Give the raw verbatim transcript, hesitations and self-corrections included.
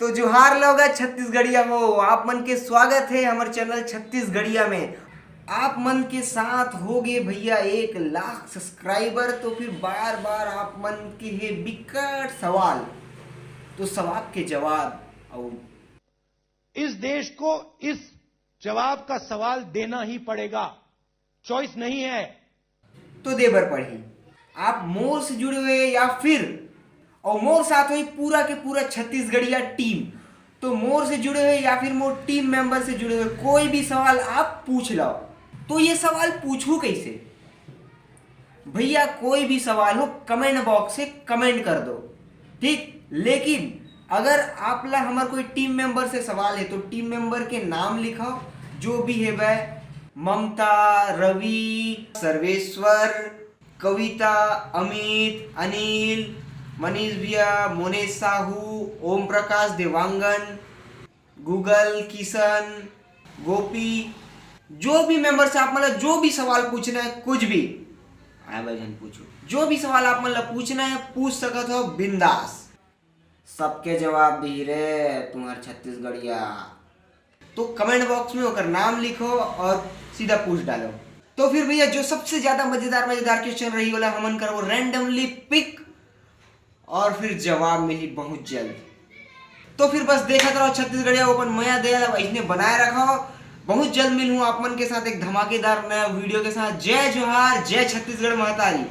तो जोहार लोगा छत्तीसगढ़िया हो, आप मन के स्वागत है हमर चैनल छत्तीसगढ़िया में। आप मन के साथ हो गए भैया एक लाख सब्सक्राइबर, तो फिर बार बार आप मन के हे बिकट सवाल, तो सवाल के जवाब और इस देश को इस जवाब का सवाल देना ही पड़ेगा, चॉइस नहीं है। तो दे बर पड़ही। आप मोर से जुड़े हुए या फिर और मोर साथ हुई पूरा के पूरा छत्तीसगढ़िया टीम, तो मोर से जुड़े हुए या फिर मोर टीम मेंबर से जुड़े हुए कोई भी सवाल आप पूछ लो। तो ये सवाल पूछू कैसे भैया? कोई भी सवाल हो, कमेंट बॉक्स से कमेंट कर दो, ठीक। लेकिन अगर आप ला हमर कोई टीम मेंबर से सवाल है तो टीम मेंबर के नाम लिखो, जो भी है वह, ममता, रवि, सर्वेश्वर, कविता, अमित, अनिल, मनीष भैया, मोनेश साहू, ओम प्रकाश देवांगन, गूगल, किशन, गोपी, जो भी मेंबर से आप मतलब जो भी सवाल पूछना है, कुछ भी आए भाई जान पूछो, जो भी सवाल आप मतलब पूछना है पूछ सकत हो बिंदास। सबके जवाब दी रे तुम्हार छत्तीसगढ़िया। तो कमेंट बॉक्स में ओकर नाम लिखो और सीधा पूछ डालो। तो फिर भैया जो सबसे ज्यादा मजेदार मजेदार क्वेश्चन रही वाला हमन करबो रैंडमली पिक और फिर जवाब मिली बहुत जल्द। तो फिर बस देखत रहो छत्तीसगढ़िया अपन मया दया ला इसने बनाए रखो। बहुत जल्द मिलूँ आप मन के साथ एक धमाकेदार नया वीडियो के साथ। जय जोहार, जय छत्तीसगढ़ महतारी।